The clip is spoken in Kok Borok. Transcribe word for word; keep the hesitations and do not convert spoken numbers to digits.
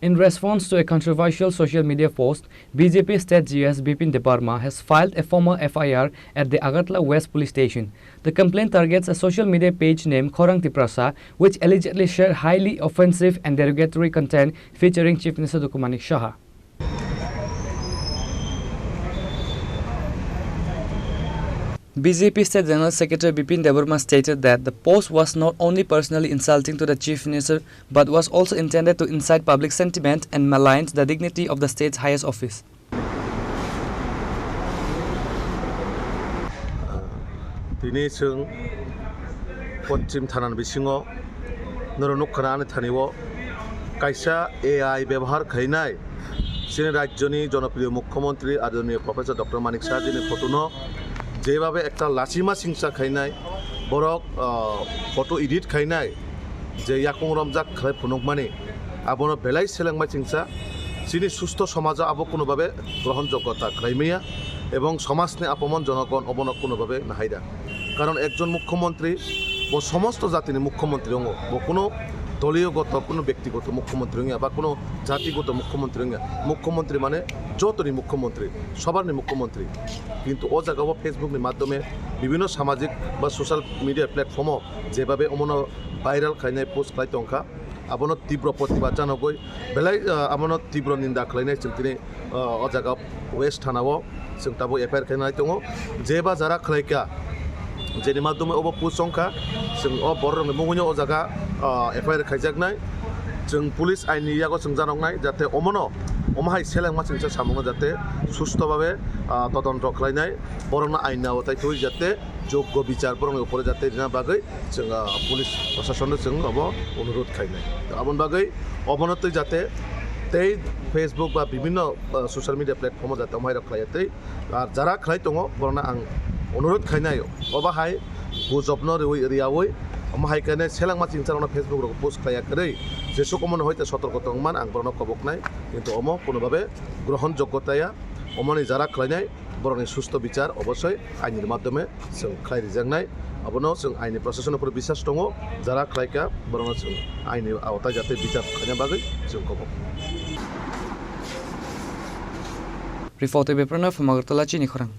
In response to a controversial social media post, B J P state G S Bipin Debbarma has filed a formal F I R at the Agartala West Police Station. The complaint targets a social media page named Khorang Tiprasa, which allegedly shared highly offensive and derogatory content featuring Chief Minister Doctor Manik Saha. B J P State General Secretary Bipin Debbarma stated that the post was not only personally insulting to the Chief Minister but was also intended to incite public sentiment and malign the dignity of the state's highest office. Tini chwng Poschim Thanani bisingo norok nukha ani thani o kaisa A I bebohar khainai chini rajyoni jonopriyo mukhyamantri adoroniyo Professor Doctor Manik Saha jini photo no jebhabe ekta lachima singsa khainai borok, ah, photo edit khainai je yakung romjak khlai phunukmani abono belai selengma singsa chini susto somajo abo kuno babe grohon jogota khlai maya ebong somajni apomon jonogon obono kuno babe nahaida. Karon ekjon mukhyamantri, bo somosto jatini mukhyamantri wngo. Bo kuno doliyo goto, kuno bektigoto mukhyamantri wngya, ba kuno jatigoto mukhyamantri wngya. Mukhyamantri mane jotoni mukhyamantri, sobarni mukhyamantri. Kintu o jaga o Facebook ni madhyome bibhinno samajik ba social media platform o jebabe omono viral khlainai, post khlai tongkha, abono tibro protibad janogoi belai, ah, abono tibro ninda khlainai chwng tini, ah, o jaga West Thana o chwng tabuk F I R khainai tongo. Jeba jara khlaika, jeni madhyome obo post wngkha, chwng o borok rokni mungwino o jaga, ah, F I R khaijaknai. Chwng police aini yago chwng janoknai, jate omono, omo hai selengma chwngsa samungno jate susto babe, ah, todonto khlainai, borokno aini o tai twi jate joggo bichar borokni upore jate rina bagwi chwng, ah, police proshasonno chwng obo onurod khainai. Aboni bagwi obono twi jate tei Facebook ba bibhinno, ah, social media platform o jate omo hai rok khlaiya tei, ah, jara khlai tongo borokno ang onurod khainai obo hai gujobno riwi riyawi omo hai khe selengma chwngsa rokno Facebook rok post khlaiya kwrwi jesuk omono hoite sotorko tongman ang borokno koboknai, kintu omo kuno babe grohon joggo taya. Omoni jara khlainai borokni susto bichar obosoi ainini madhyome chwng khlai rijaknai. Abono chwng aini proshasonni upor biswas tongo, jara khlaika borokno chwng aini aotai jate bichar khlaina bagwi chwng kobok. Report by Pranab Agartala, Chini Khorang.